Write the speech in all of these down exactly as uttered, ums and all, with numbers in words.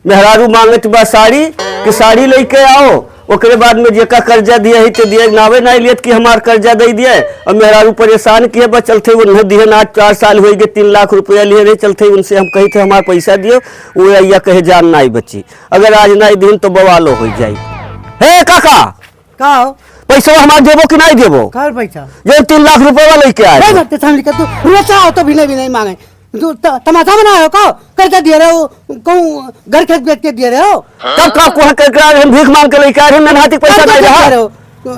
मेहरारू मांगत बा साड़ी कि साड़ी लइके आओ, ओकरे बाद में जेका कर्जा दिया है ते दिए, नावे नाई लेत कि हमार कर्जा दे दिए। और मेहरारू परेशान किए बा, चलते उन्हें दिए ना, आज चार साल होई गए, तीन लाख रुपया लिए रहे, चलते उनसे हम कही थे हमार पैसा दियो, वो अइया कहे जान नाई बची, अगर आज नाई दिन तो बवालो हो जाई। हे काका, का हो? पैसा हमार देबो कि नाई देबो? का पैसा? जो तीन लाख रुपया लइके आए। नहीं, नहीं, सामने का तू रोता हो तो भी नहीं, भी नहीं मांगे। तू त-, तमाशा बनाए हो का? कर्जा दिए रहे हो, कहूँ घर खेत बेच के दिए रहे हो? तब का कोहा के एकरा हम भीख मांग के लइके आ रहे, मेहनती पैसा कर्जा नहीं दिए रहा। रहे हो।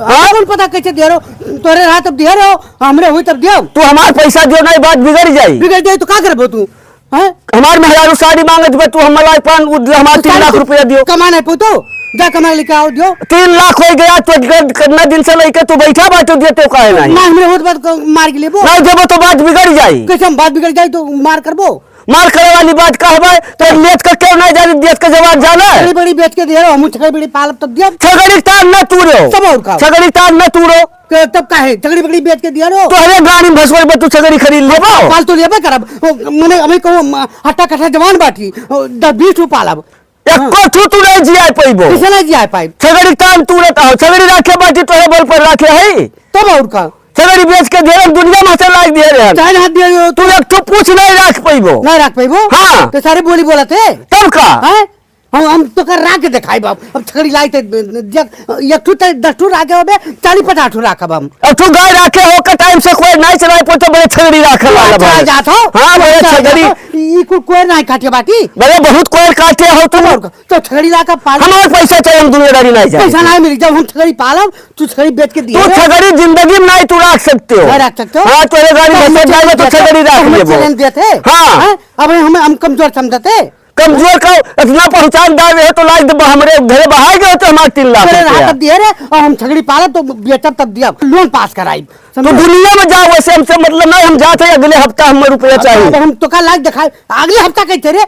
हाँ? कौन पता कैसे दिए रहे हो? तोरे रहा तब दिए रहे हो, हमरे हुई तब दियो। तू हमार पैसा दियो, नहीं बात बिगड़ जाई। बिगड़ जाई तो का करबो तू? हैं? हमार मेहरारू साड़ी मांगत बा, तू हमला पान उ दियो, हमार तू तीन लाख साड़ी रुपया दियो। कमा नहीं पो तो, जा कमा लेके आओ दियो। तीन लाख हो गया तो कितना दिन से लइके तू बैठा बा, तू दियो तो काहे नहीं? ना हमरे होत बात को मार के लेबो। नहीं देबो तो बात बिगड़ जाई। कैसे हम बात बिगड़ जाई तो मार करबो? मार करे वाली बात का हवे? तो लेत का क्यों नहीं जाने, देत का जवाब जाना है? छगड़ी बड़ी बेच के दिया रहो, हम छगड़ी बड़ी पालब तब दिया। छगड़ी तार न तूरो। सब और का? छगड़ी तार न तूरो। के तब काहे? छगड़ी बगड़ी बेच के दिया रहो। तो अरे गाड़ी भसवाई पर तू छगड़ी खरीद लेबो? पाल तो लेबे करब। ओ, मने अभी कहूँ, म-, हट्टा कट्टा जवान बाटी, ओ, दस बीस ठो पालब। एको हाँ। ठो तू नहीं जिया पइबो। कैसे नहीं जिया पाइब? छगड़ी तार तूरत हो, छगड़ी राखे बाटी तोरे बल पर राखे है। तब और का? छगड़ी बेच के ढेर दुनिया में से लाग दिए रहे। चाहे हाथ दिए हो तू तो एक ठो पूछ नहीं राख पइबो। नहीं राख पइबो? हाँ। तो सारे बोली बोलत है। तब का? हैं? हम, हम तो कर राख के दिखाई बाप। अब छगड़ी लाई ते देख, एक ठो ते दस ठो राखे होबे, चालीस पचास ठो राखब हम। अब तू गाय राखे हो के टाइम से कोई नहीं चलाए पो तो बड़े छगड़ी राखे वाला अच्छा, भाई। जात हो? हाँ, बड़े अच्छा, छगड़ी। जात हो? ई कुल कोई नहीं काटे बाटी। बड़े बहुत कोई काटे हो तू। और का? तो छगड़ी ला के पाल। हमारे पैसा चाहिए, हम दुनियादारी नहीं जाए। पैसा नहीं मिली, जब हम छगड़ी पालब, तू छगड़ी बेच के दिए तू रे। छगड़ी जिंदगी में नहीं तू राख सकते हो। नहीं राख सकते हो? हाँ, तोरे गाड़ी तो में हम सब जाएगा तो चैलेंज छगड़ी राख देते, लेबो। हम चैलेंज देते। हाँ। हैं? अब हमें, हम कमजोर समझते। कमजोर का इतना पहचानदार रहे तो लाज दे, हमरे घरे बहार गए तो हमारे तीन लाख तेरे रुपया। रात अब दिए रे, और हम छगड़ी पालब तो बेचब तब दिया, लोन पास कराई। तो समझे? दुनिया में जाओ, वैसे हमसे मतलब नहीं, हम जाते हैं, अगले हफ्ता हमें रुपया अब चाहिए। अब हम तो का लाज दिखाए, अगले हफ्ता कहते रे,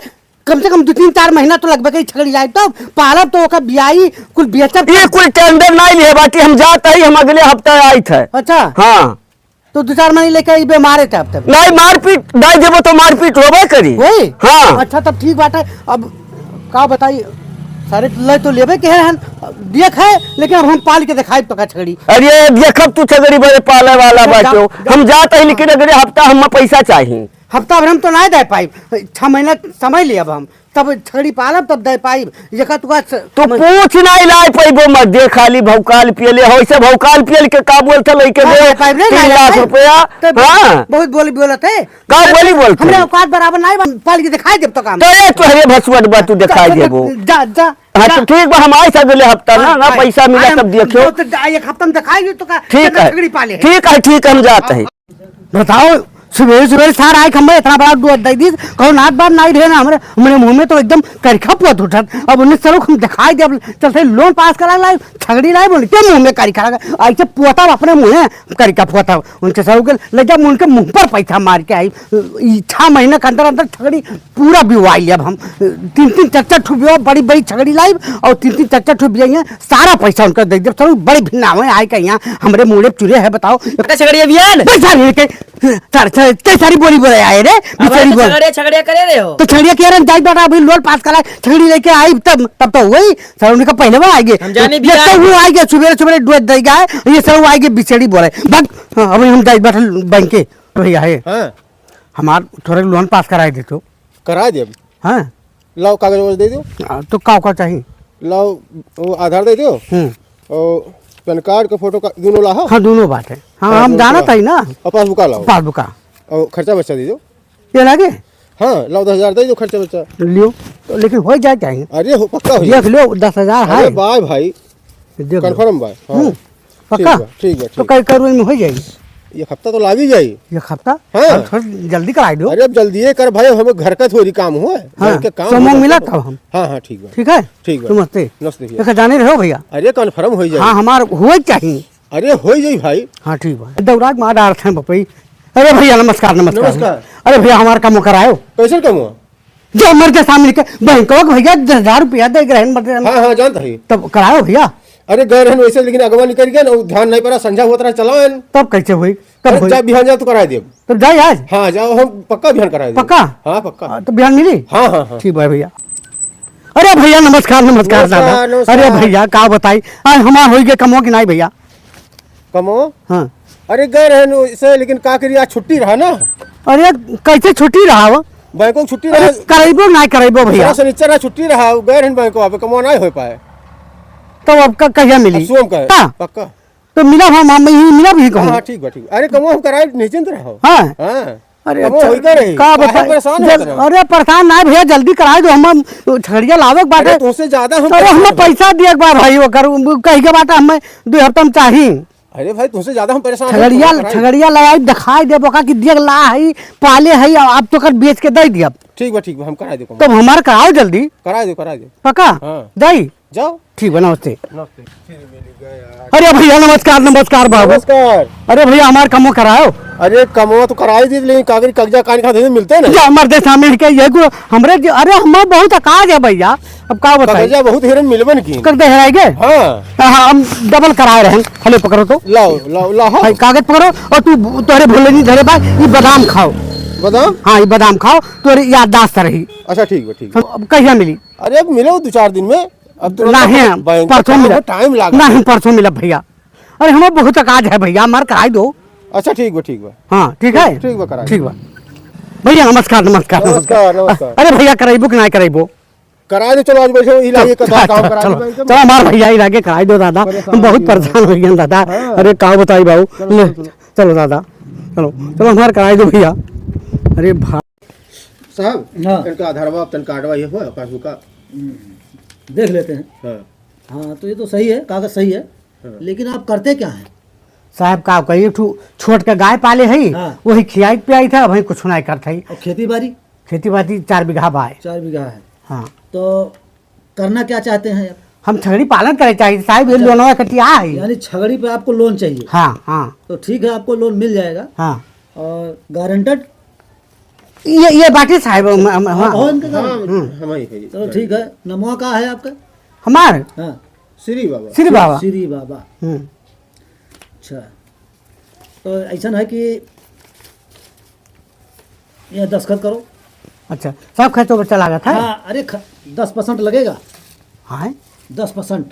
कम से कम दो तीन चार महीना तो लगबे करी छगड़ी लाइब, तो पालब तो ओकर बियाई कुल बेचब ये तब। कोई टेंडर नहीं लिए बाटी, हम जात ही, हम अगले हफ्ता आइत है। अच्छा। हाँ। तो दो चार महीने लेके ई बीमारे थे अब तक। नहीं, मारपीट नहीं देबो तो मारपीट होबे करी। वही? हाँ। अच्छा, तब ठीक बात है। अब का बताई, सारे ले तो लेबे के हैं, देख है, लेकिन अब हम पाल के दिखाई तो का छगड़ी। अरे देखब तू छगड़ी बड़े पाले वाला जा, बाटो। जा। हम जात ही, लेकिन अगले हफ्ता हम पैसा चाहिए। हफ्ता भर हम तो ना दे पाइब, छह महीना समय लेब हम, तब छगड़ी पालब तब दे पाइब। जेका तुका स-, तो म- पूछ नहीं लाए पैबो मत दे, खाली भौकाल पियले हो, ऐसे भौकाल पियल के का बोलते लइके ना दे दे पाइब रे, तीन ना दे लाख पाइब। रुपया। तो हाँ। बहुत बोली बोलत है। का बोली बोलते हमरे हैं? औकात बराबर नहीं बा, पाल के दिखाई देब तो काम। तो ये तोहरे भसुअट बा, तू दिखाई तो देबो। जा, जा, हाँ, जा। तो ठीक बा, हम आए अगले हफ्ता ना, हाँ, ना हाँ। पैसा मिला आए तब हम, देखियो। तो जा, एक हफ्ता में दिखाई दे तो का, ठीक कितना है। छगड़ी पाले है। ठीक है, ठीक है, हम जाते हैं। बताओ, सुबह सुबह सार आए खम्बे इतना बड़ा दूध दे दी, कहो नात बात नाई रहे ना हमरे, हमरे मुंह में तो एकदम करिखा पोत उठत। अब उन्हें चलो हम दिखाई दे, अब चलते लोन पास करा लाई, छगड़ी लाई बोली, के मुंह में करिखा लगा, ऐसे पोता अपने मुंह में करिखा पोता, उनके सब के ले जा, उनके मुंह पर पैसा मार के आई। ई छह महीने के अंदर अंदर छगड़ी पूरा बिवाई अब हम, तीन तीन चार चार ठो बिवा, बड़ी बड़ी छगड़ी लाइब और तीन तीन चार चार ठो बिया, सारा पैसा उनका दे देब। सर बड़ी भिन्ना हुए आए के यहाँ हमरे मुड़े चुरे है, बताओ। अरे छगड़िया बियान। पैसा लेके सर, सर, ते सारी बोली बोले आए रे, अब बिचारी तो बोल। छगड़िया, छगड़िया करे रहे हो। तो छगड़िया कह रहे हैं, जाई बेटा, अभी लोन पास करा, छगड़ी लेके आई तब, तब तो वही सर उनका पहले वो आएंगे। हम जाने ये बियान। तो वो आएंगे, सुबह सुबह डोज देगा, ये सब आएंगे बिचड़ी बोले। बट हाँ, अभी हम जाई बेटा बैंक के भैया है। हाँ। हमार थोड़े लोन पास कराए दे तो। कराए देब। हाँ। लाओ कागज वागज दे दो। आ, तो का का चाहिए? लाओ, वो आधार दे दो। हम्म। और पैन कार्ड का फोटो का, दोनों लाओ। हाँ, दोनों बात है। हाँ, हाँ, हम दोनों जानत लाओ। ही ना। और पासबुका लाओ। पासबुका। और खर्चा बर्चा दे दो। ये लागे? हाँ, लाओ दस हजार दे दो खर्चा बर्चा। लियो। तो लेकिन हो जाए चाहिए। अरे हो, पक्का हो देख जाए। लो, दस हजार अरे है। बाय भाई। देख लो। कन्फर्म बा, हाँ। हम्म, पक्का? ठीक बा, ठीक बा, तो ठीक। कई करोड़ में हो जाई? एक हफ्ता तो लागी जाई। एक हफ्ता? हाँ। अरे थोड़ा जल्दी कराई दो। अरे अब जल्दी कर भाई, हम घर का थोड़ी काम हो, हाँ, घर के काम सोमो हो मिला जाता। तब हम। हाँ, हाँ, ठीक बा। ठीक है? ठीक बा। नमस्ते। नमस्ते भैया। देखा जाने रहो भैया। अरे कन्फर्म हो जाई। हाँ, हमार हो चाहिए। अरे हो जाई भाई। हाँ, ठीक बा। दौराक मार डालत हैं बपई। अरे भैया नमस्कार, नमस्कार। नमस्कार। अरे भैया हमार काम करायो। कैसन काम हुआ? जो मर के सामने के बैंकवा के भैया दस हजार रुपया दे गए रहन, मर के हाँ, हाँ, जानता है। तब कराओ भैया। अरे, गए रहन वैसे, लेकिन अगवा निकल गया ना, उ ध्यान नहीं पड़ा, संझा होत रहा, चलान। तब कैसे हुई? कब अरे, हुई? जा, बिहान जा, तो कराए देब। तब जाए आज? हाँ, जाओ, हम पक्का बिहान कराए देब। पक्का? हाँ, पक्का। हाँ, तो बिहान मिली? हाँ, हाँ, हाँ। ठीक बा भैया। अरे भइया, नमस्कार, नमस्कार दादा। नमस्कार, नमस्कार। अरे भइया, का बताई, आज हमार होइ गए कमवा कि नाहीं भइया? कमवा? हाँ। अरे गए रहे नु इसे, लेकिन का करी, आज छुट्टी रहा ना। अरे कैसे छुट्टी रहा हो? बैंको की छुट्टी अरे रहा। करइबो नाहीं करइबो भइया। दूसरा शनिचर रहा, छुट्टी रहा, गए रहे बैंको, अब कमवा नाहीं होइ पाए। तो अब का कहिया मिली? अब सोम का है, का? पक्का। तो मिला हम, हम यहीं मिला भी हाँ, कहूँ। हाँ, ठीक बा, ठीक बा। अरे कमवा हम कराए, निश्चिंत रहो। हाँ। हाँ। अरे कमवा अच्छा, होई का रही? का काहे बताई? परेशान जल-, होत रहो? अरे परेशान ना भइया, जल्दी कराए दो, हम, हम छगड़िया लावे के बाटे। अरे तुमसे ज्यादा हम अरे परेशान हमें हैं। पैसा दिए के बा भाई, ओकर उ कहि के बाटे हमें दो हफ्ता में चाही। अरे भाई, तुमसे ज्यादा हम परेशान हैं, छगड़िया, कमवा कराए। छगड़िया लगाई, दिखाई देबो का कि दिए ला है, पाले है, अब तो कर बेच के दे दिया। ठीक बा, ठीक बा, हम कराए दो कमवा। तब हमार कराओ जल्दी। कराए दो, कराए दो। पक्का? हाँ। जाई? जाओ। ठीक बा, नमस्ते। नमस्ते। अरे भइया, नमस्कार, नमस्कार बाबू। नमस्कार। अरे भइया, हमार कमवा कराओ। अरे कमवा तो कराई दी, लेकिन कागज, कागजा कान का दे मिलते ना। जा मर्दे, सामने के ये को हमरे जे, अरे हमार बहुत अकाज है भइया, अब का बताई? कागजा बहुत हेरन मिलबन की। कर दे हेराई के? हाँ। हाँ, हाँ, हम डबल कराए रहे। हले पकड़ो तो। लाओ, लाओ, लाओ। भाई, कागज पकड़ो और तू तोहरे भोले नहीं धरे बा, ये बादाम खाओ। बादाम? हाँ, ये बादाम खाओ, तोहरे याददाश्त रही। अच्छा, ठीक बा, ठीक बा। अब कहिया मिली? अरे अब मिलो दो चार दिन में। अब तो नाहीं, बैंक परसों काम मिला। है, टाइम लागा। नाहीं, परसों मिला भइया। अरे हमार बहुत अकाज है भइया, हमार कराई दो। अच्छा ठीक बा, ठीक बा। हाँ, ठीक है? ठीक बा, कराई। ठीक बा। भइया नमस्कार, नमस्कार, नमस्कार, नमस्कार। नमस्कार। अरे भइया करइबो कि नाहीं करइबो? कराई दो, चलो आज बैठो, ई लागे चलो, का काम चलो, करा चलो, दो बैंक में। चलो हमार भइया ई लागे कराई दो दादा, परेशान हम बहुत हो गए। परेशान होइ गए दादा। हाँ। अरे का बताई बाबू, चलो, ले, चलो, चलो। चलो दादा, चलो, चलो हमार कराई दो भइया। अरे भा- साहब, हाँ। इनका आधारवा, पैन कार्डवा ये हो, पासबुक का? हम्म, देख लेते हैं। हाँ। हाँ, तो ये तो सही है, कागज सही है। हाँ। लेकिन आप करते क्या हैं? साहब, का कही, एक ठो छोट के गाय पाले हई, हाँ। वही खियाई पियाई था, वही कुछ नाहीं करत हई। और खेती बाड़ी? खेती बाड़ी चार बीघा बा है। चार बीघा है। हाँ। तो करना क्या चाहते हैं आप? हम छगड़ी पालन करे चाहिए साहब, ये अच्छा। लोनवा कटिया है। यानी छगड़ी पे आपको लोन चाहिए? हाँ, हाँ। तो ठीक है, आपको लोन मिल जाएगा। हाँ। और गारंटर? ये, ये बाटे साहब, हम, हम, हाँ, हाँ। और इनके हाँ, गारंटर? हम्म। हम ही है। चलो ठीक है, नमवा का है आपका? हमार? हाँ। श्री बाबा। श्री बाबा। श्री बाबा। हम्म। अच्छा, तो ऐसा है कि ये दस्तखत करो। अच्छा, सब खर्चो बर्चा लागत है? हाँ, अरे ख-, दस परसेंट लगेगा। हाँ? दस परसेंट।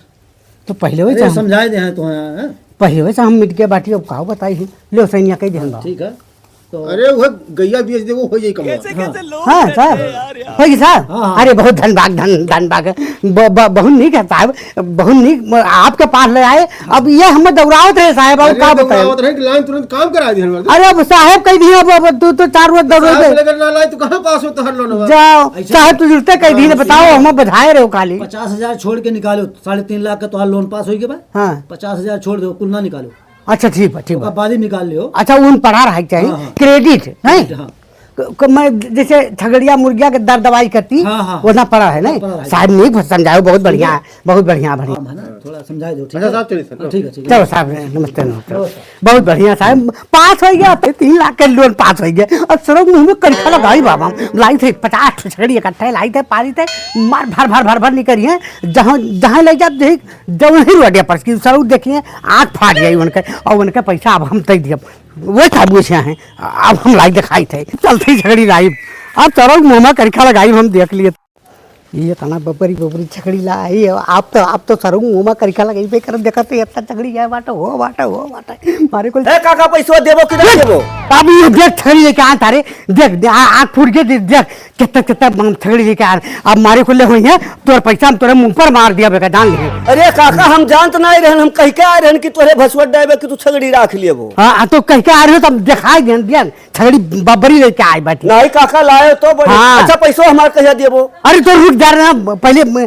तो पहिले वही अरे, चाह-, समझाए दे हैं तो हैं, हैं? पहिले वही चाह हम मिट के बाटी, अब का बताई हम? ले सैनिया कह दे हम हाँ, ठीक है। तो अरे, वह गैया बेच देबो, हो जाई कमाई। कैसे, हाँ। कैसे लोग हाँ, करते साहब। हैं यार, यार। होई साहब? हाँ, हाँ। अरे, बहुत धनबाद, धन-, धनबाद। ब-, ब-, बहुत नीक है साहब, बहुत नीक, म-, आपके पास ले आए। अब ये हमें दौड़ावत रहे साहब, और अरे, का बताएं? दौड़ावत रहे कि लाइन तुरंत काम करा दिहन बा। अरे, अब साहब कह दिए, अब, अब तू तो चार रोज दौड़े साहब थे। से लेकर ना लाए, तो कहाँ पास हो तोहर लोनवा? जाओ, ऐसा साहब, तू जुड़ते कह हाँ, दिए, बताओ, ठीक है। हमें बधाए रहो खाली। पचास हजार छोड़ के निकालो, साढ़े तीन लाख का तोहार लोन पास होई के बा। हाँ। पचास हजार छोड़ दो, कुल ना निकालो। अच्छा, ठीक बा, ठीक बा। ओकर बाद ही निकाल लियो। अच्छा, उन पड़ा रहे के चाही, हाँ, हाँ। क्रेडिट, नहीं? क्रेडिट, हाँ। क-, क-, मैं जैसे छगड़िया मुर्गिया के दर दवाई करती, हाँ, हाँ। वरना पड़ा है, नहीं? पड़ा रहे। साहब नीक समझाओ, बहुत बढ़िया, ठीक है। बहुत बढ़िया, बढ़िया। हाँ, है ना? थोड़ा समझा दो, ठीक अच्छा, है? साहब, चलिए, सर। हाँ, ठीक है, ठीक है। चलो साहब, नमस्ते, नमस्ते। नमस्ते। बहुत बढ़िया साहब, पास होइ गया, फिर तीन लाख के लोन पास होइ गया। अब सड़क मुँह में करिखा लगाई बाबा, लाई थे पचास ठो छगड़ी इकट्ठे लाई थे, पाली थे, मार भर भर भर भर निकरी है, जहाँ, जहाँ ले जात देख जौन ही रोडिया पर की सरऊ देखिए, आँख फाट जाई उनके, और उनके पैसा अब हम दे दियब। वो साहब वैसे हैं, अब हम लाई दिखाई थे, चलते ही छगड़ी लाई। अब सरऊ मुँह में करिखा लगाई, हम देख लिए। ये तना बबरी बबरी छगड़ी लाई, आप तो, आप तो सरऊ मुँह में करिखा लगाई पे कर देखत है, इतना छगड़ी जाए बाटे, हो बाटे, हो बाटे। मारे को ए काका, पैसवा देबो कि ना देबो? अब ये देख छगड़ी लेके आ तारे, देख, दे, आ, आँख फूट के दे-, देख, कितना, कितना बम छगड़ी लेके आ, अब मारे को ले हुई है, तोर पैसा हम तोरे मुँह पर मार दिया बेटा, जान ले। अरे काका, हम जानत नाहीं रहन, हम कह के आए रहन कि तोरे भसुआ डायबे कि तू छगड़ी राख लेबो। हाँ, हाँ, तो कह के आ रहे हो तो हम दिखाई देन, देन, छगड़ी बबरी लेके आए बाटी। नाहीं काका, लायो तो बड़ी। हाँ। अच्छा, पैसो हमार कहिया देबो? अरे तो रुक जा रहे हैं, पहले म-,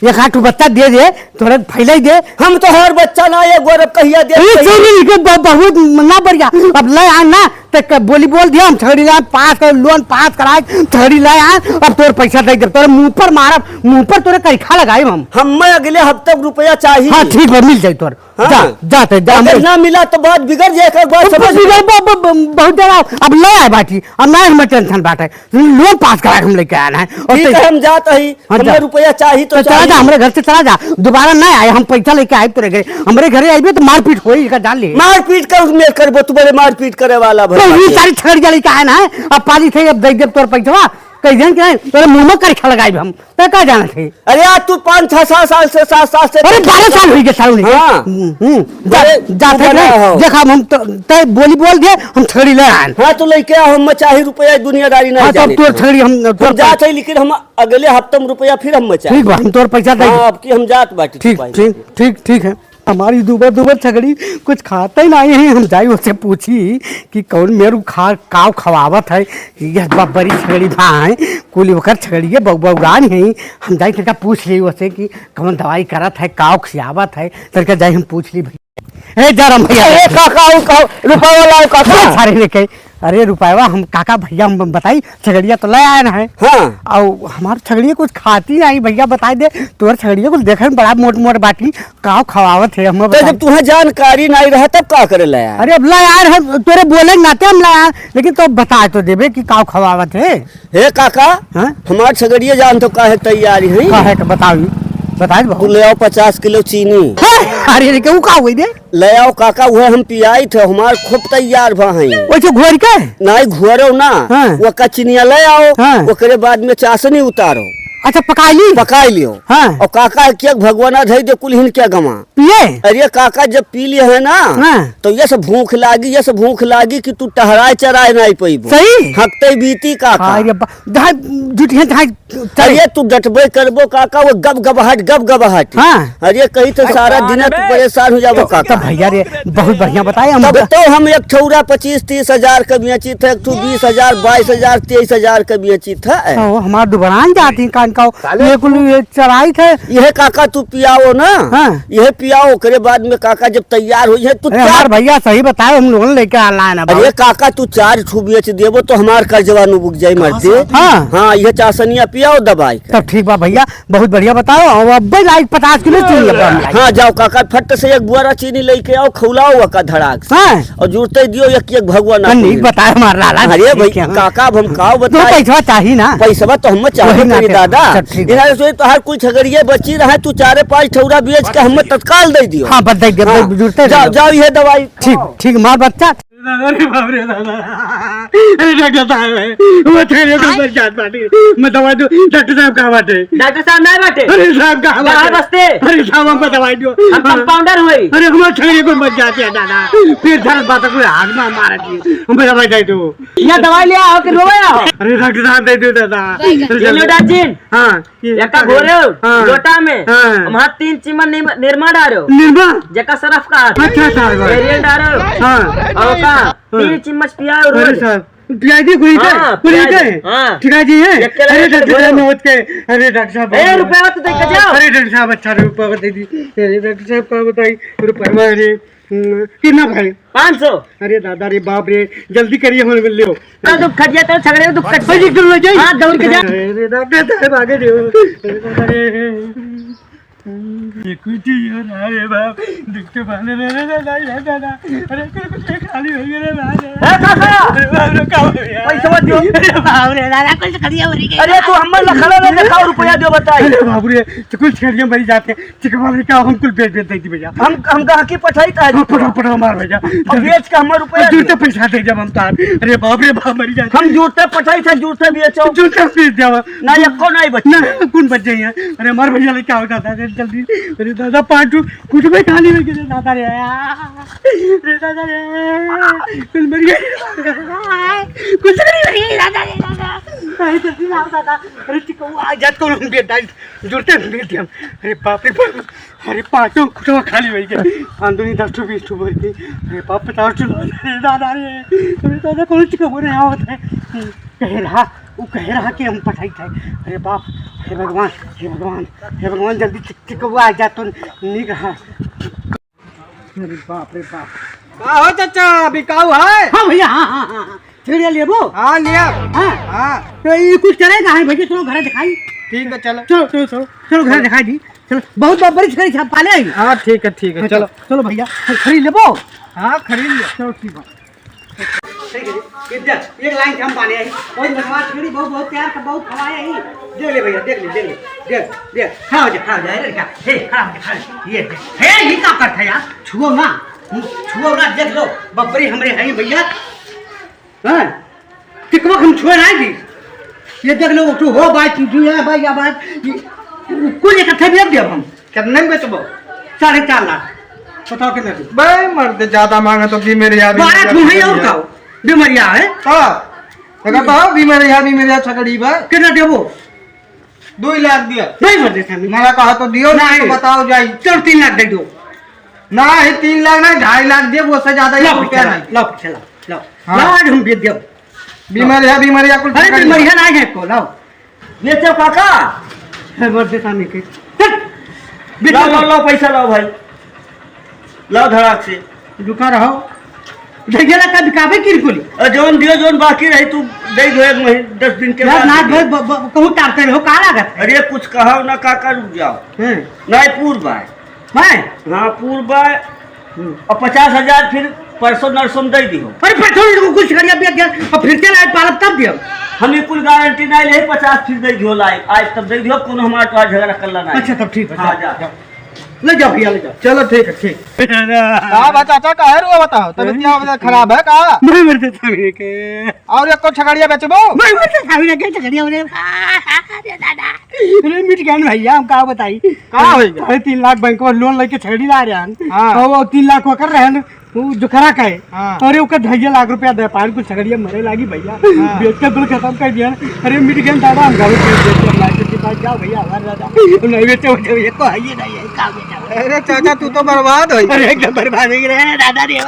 एक आध ठो बच्चा दे दे, थोड़ा फैलाई दे। हम तोहार बच्चा ना, ये गौरव कहिया दे, ए, कहिया। चल, इनके ब-, बहुत ना बढ़िया। अब ले आ ना, ते क-, बोली बोल दिया, हम छगड़ी लाए, पास कर, लोन पास कराए, छगड़ी ले आ, अब तोर पैसा दे दे, तोरे मुँह पर मारब, मुँह पर तोरे करिखा लगाई हम। हमें अगले हफ्ते रुपया चाहिए। हाँ, ठीक बा, मिल जाई तोर। हाँ। जा, जा ते, जा, अगर मिल। ना मिला तो बात बिगड़ जाए, एक बार तो समझ बिगड़, ब-, ब-, ब-, बहुत ज्यादा, अब ले आए बाटी, अब ना हमें टेंशन बाटे, लोन पास करा के हम लेके आए हैं। और ठीक ते- है, हम जात ही। हाँ, हमरे जा। रुपया चाही तो तो चला जा, चाही। हमरे घर से चला जा, दोबारा ना आए, हम पैसा लेके आए तोरे घरे, हमरे घरे आइबे तो मारपीट होई, एका जान ले। मारपीट का उसमें करबो, तू बड़े मारपीट करे वाला तो भर ये बाटे। सारी छगड़िया लेके आए ना, अब पाली थे, अब दे दे तोर पैसवा, तै जान के नहीं, तोरे मुंह में करिछा लगाइब हम। तै का जानत है? अरे यार, तू पाँच, छह, सात साल से, सात साल से अरे, बारह साल होइ गए साल नहीं। हाँ। हम्म, हम्म। जा, अरे, जा, तू तै बना नहीं। हो। देखा, हम तो, तै बोली बोल दे, हम छगड़ी ले आएन। हाँ, तू लेके आ, हम चाही रुपया दुनियादारी नहीं हाँ, तो जाने तोर के। छगड़ी हम, हम तोर जात है, लेकिन हम अगले हफ्ते में रुपया फिर हम चाही। ठीक बा, हम तोर पैसा दे हाँ, दे। अब की हम जात बाटी ठीक, ठीक, ठीक, ठीक है। हमारी दुबर दुबर छगड़ी कुछ खाते ही नहीं है। हम जाई ओसे पूछी कि कौन मेरू खा, काव खवावत है। यह बब्बरी छगड़ी भा है, कुल ओकर छगड़ी है, बउ-, बउगान है। हम जाई तनका पूछ ली ओसे कि कौन दवाई करत है, काव खियावत है, तनका जाई हम पूछ ली भैया। ए, जा राम भैया। ए, का, का, का, रुपया वाला हो, का, का? सारे लेके अरे रुपयवा हम काका भैया हम बताई, छगड़िया तो ले आए ना है। हाँ। और हमार छगड़िया कुछ खाती नहीं भैया, बताई दे, तोर छगड़िया कुछ देखे में बड़ा मोट मोट बाटी, काव खवावत है हम तो बताई। जब तुम्हें जानकारी नहीं रहा तब का करे ले आए? अरे अब ले आए हम, तोरे बोले नाते हम ले आए, लेकिन तो बता तो देबे कि काव खवावत है। हे काका, हाँ? हमार छगड़िया जान तो काहे तैयारी है? का है तो बताओ, बताई दे तू बहू। ले आओ पचास किलो चीनी। हाँ? अरे रे, केहू का हुई दे? ले आओ काका, उहे हम पियाई थे, हमार खूब तैयार भा हैं। वैसे घोर के? नहीं घोरो ना, हाँ। वो कचनिया ले आओ, हाँ। ओकरे बाद में चाशनी उतारो। अच्छा, पकाई ली? पकाई लियो। हाँ। और काका के एक भगवाना धई दे कुल हिन के गमा। पिए? अरे काका, जब पी लिए है ना, हाँ। तो ये से भूख लागी, ये से भूख लागी कि तू टहराए चराए नहीं पइबो। सही? हकते बीती काका। हाँ, ये बा-, जहाँ जुटिए, जहाँ चल। अरे तू डटबे करबो काका, वो गब गबहट, गब गबहट। हाँ। अरे कहीं तो सारा दिन तू परेशान हो जाबो तो, काका। तो भैया रे, बहुत बढ़िया बताए हम तब तो। तो हम एक ठौरा पच्चीस तीस हजार का बेचित है, एक ठो बीस हजार, बाईस हजार, तेईस हजार का बेचित है। तो हमार दुबरान जाती कान का, साले ये कुल ये चराई थे। यह काका तू पियाओ ना, हाँ। यह पियाओ, ओकरे बाद में काका जब तैयार हो जाए तू अरे चार हमार भैया सही बताए, हम लोगन लेके आला है ना बाबू। अरे काका तू चार ठो बेच देबो तो हमार कर्जवा नु बुक जाई मर्दे। हाँ। हाँ, यह चाशनिया पियाओ दबाई के। तब ठीक बा भैया, बहुत बढ़िया बताओ। अब अब्बे लाइक पचास किलो चीनी अब हम लाइक। हाँ, जाओ काका, फट से एक बुआरा चीनी लेके आओ, खौलाओ ओका धड़ाक से। हाँ। और जुड़ते दियो एक एक भगवान तब आपको। नीक बताए हमार लाला, अरे ठीक भाई, है, हाँ। काका, अब हम काव तो बताई? पैसवा चाही ना। पैसवा तो हम चाहे वही ना करी पे। दादा। अच्छा, ठीक है। इधर से तोहार कुल छगड़िए बची रहे, तू चारे पाँच ठौरा बेच के हमें तत्काल दे दियो। हाँ, बस दे दियो, हाँ। बस जुड़ते जाओ, दियो। जाओ, ये दवाई। ठीक, ठीक, मार बच्चा। अरे बाप रे दादा। अरे डॉक्टर साहब, वो छगड़िया कुल मर जात बाटे। मैं दवाई दूँ, डॉक्टर साहब कहाँ बाटे? डॉक्टर साहब नहीं बाटे। अरे साहब कहाँ बाटे? बस्ते। अरे साहब हमको दवाई दो। हम कंपाउंडर होई। अरे हमार छगड़िया कुल मर जात है दादा। पेट दर्द बात कोई हाथ में मारा जी। हमको दवाई दे दो। या दवाई ले आओ कि रोवे आओ? अरे डॉक्टर साहब दे दो दादा। अरे ये लो डॉक्टर। डाजिन। हाँ, ये एका घोरे हो, हाँ। लोटा में। हाँ। वहाँ तीन चिम्मच निम-, निरमा डालो। निरमा? जेका सरफ का हाथ। अच्छा, अच्छा, अच्छा। एरियल डालो। हाँ। और का? हाँ। तीन चिम्मच पियाओ अरे रोज। साहब, पियाई दी गोली के? हाँ, गोली पियाई के? दी। हाँ। ठिका जी है? एक के अरे लगे डॉक्टर साहब, बोलो। मौत के। अरे डॉक्टर साहब, ए, बहुत रुपया तो दे के जाओ। अरे डॉक्टर साहब, अच्छा रुपया दे दी। अरे डॉक्टर साहब, का बताई? रुपया, अरे, हम्म, कितना भाई? पाँच सौ। अरे दादा रे, बाप रे, जल्दी करिए, हमें मिल लियो। तो दुख खटिया तो छगड़े दुख खटिया। भाई, एकदम ले जाइए। हाँ, दौड़ के जा। अरे डॉक्टर साहब, आगे दे। अरे दादा रे। ये कुछ ही हो रहा है बाप, दुख तो पाले रे, रे, रे, रे, रे, रे, रे। अरे कुछ, कुछ खाली हो गया रे बाप रे। ए, काका! अरे बाप रे, का हो गया? पैसा मत दो। अरे बाप रे, दादा, कुछ खड़ी हो रही है। अरे तू हमार लखड़ा ले, देखा रुपया दो बताई। अरे बाप रे, तो कुछ खड़िया मरी जाते, चिकवा रे का हम कुल बेच, बेच देती भैया। हम, हम कहाँ की पठाई था? हाँ, पठाओ, पठाओ हमार भैया। अब बेच के हमार रुपया अब जुड़ते दो। पैसा दे जब हम तार। अरे बाप रे बाप, मरी जाते। हम जुड़ते पठाई था, जुड़ते बेचो। जुड़ते बेच जावा। ना, एको नहीं बची। ना, कौन बच जाइए? अरे, हमार भैया लेके आओ दादा, अरे, जल्दी। अरे, दादा, पाँच ठो कुछ भी खाली हो गए, दादा रे। अरे, दादा रे। कुछ मर गए। कुछ नहीं मर गए, दादा रे, दादा। अरे, जल्दी लाओ, दादा। अरे, ठीक है, वो आ जात को हम बेटा, जुड़ते हम बेटे हम। अरे, बाप रे, बाप। अरे, पाँचों खुटवा खाली हो गए। आंदोलन दस ठो, बीस ठो भर के। अरे, बाप, पचास ठो। अरे, दादा रे। अरे, दादा, कौन सी खबर है, आवत है? कह रहा, वो कह रहा कि हम पठाई थे। अरे बाप, हे भगवान, हे भगवान, हे भगवान, जल्दी टिक-, टिकवा आ जा तो नीक रहा। अरे बाप रे बाप। का हो चाचा, बिकाऊ है? हाँ भैया, हाँ, हाँ, हाँ, हाँ। छेड़िया लेबो? हाँ, लिया। हाँ। हाँ। तो ये कुछ करेगा है भैया, चलो घर दिखाई। ठीक है, चलो। चलो, चलो, चलो, चलो घर दिखाई दी। चलो, बहुत बड़ी छेड़ी छाप पाले आई। हाँ, ठीक है, ठीक है, हाँ, चलो। चलो भैया, खरीद लेबो? हाँ, खरीद लिया। चलो, ठीक है। ठीक है, ये देख, एक लाइन से हम पानी आई। बहुत धन्यवाद, छेड़ी बहुत, बहुत प्यार का, बहुत खवाया ही। देख ले भैया, देख ले, देख ले, देख, देख, खड़ा हो जा, खड़ा हो जा, अरे क्या, हे, खड़ा हो जा, खड़ा हो जा, ये देख, हे, ये क्या करता है यार, छुओ ना, छुओ ना, देख लो, बब्बरी हमरे हैं भैया, हाँ, टिकवा हम छुए ना जी। ये देख लो, तू हो भाई, तू, तू है भाई, या भाई, ये, कुल इकट्ठे बेच देब हम। कितने में बेचबो? साढ़े चार लाख। बताओ कितना दे? बे मर्द, ज्यादा मांगा तो बीमेरिया, बारह बीमेरिया ठो है और छगड़िया। का हो? बीमेरिया है? हाँ। देखा तो हो, बीमेरिया, बीमेरिया छगड़ी बा। कितना देबो? दो लाख दिया। नहीं मर्द, सामने। मना कहा तो दियो, नहीं। नहीं तो बताओ जाई। चल, तीन लाख दे दो। ना है, तीन लाख ना, ढाई लाख दे, वो से ज्यादा एक लाओ रुपया पीछे लाओ, नहीं। लाओ पीछे लाओ, लाओ। हाँ। लाओ, आज हम बेच देब। बीमेरिया, बीमेरिया कुल अरे, पकड़ लिया। बीमेरिया ना है को, लाओ। बेचो काका। है, मर्द, सामने के। चल, बेच लाओ, दे। लाओ, लाओ, पैसा लाओ भाई। लाओ धड़ाक से। रुका रहो। धैया ला का बिकाबे की कुली? अ, जौन दियो, जौन बाकी रही, तू दे दो एक महीने, दस दिन के यार, बाद ना दे दो। भाई, ब-, ब-, कहूँ टारते रहो, का लागत है? अरे, कुछ कहो ना काका, रुक जाओ। हैं। नहीं, पूर्व आए। मैं? हाँ, पूर्व आए। हम्म। और पचास हजार फिर परसों नरसों में दे दियो। अरे, परसों नरसों कुछ करिया बिया गया, और फिर चला आए पालब तब दियो। हम ये कुल गारंटी नहीं ले, पचास फिर दे दियो, लाए, आज तब दे दियो, कोनो हमारे तो आज झगड़ा कर लेना है। अच्छा, तब ठीक है, हाँ, जाओ, जा। जाओ। ले जाओ भैया, ले जाओ। चलो, ठीक है, ठीक। का बा चाचा, काहे रुआ बताओ? तबीयत हम्म? क्या वजह खराब है का? नहीं मरते सामने के। और एक को छगड़िया बेचबो? नहीं मरते सामने के छगड़िया बोले। अरे दादा। अरे मिट गए भैया, हम का बताई? का होई गया? अरे तीन लाख बैंक में लोन लेके छगड़ी ला रहे हैं। हाँ। और वो तीन लाख वो कर रहे हैं, वो जो करा का है। हाँ। अरे ओकर ढाई लाख रुपया दे पान कुल छगड़िया मरे लागी भैया। हाँ। बेच के बिल खत्म कर दिया। अरे मिट गए दादा, हम गाँव के बेच के लाइसेंस के पास जाओ भैया, हमारे दादा। नहीं बेचे, बेचे, ये को है, ये नहीं है, का बेचा? अरे चाचा, तू तो बर्बाद हो। अरे एकदम बर्बाद हो गया दादा रे।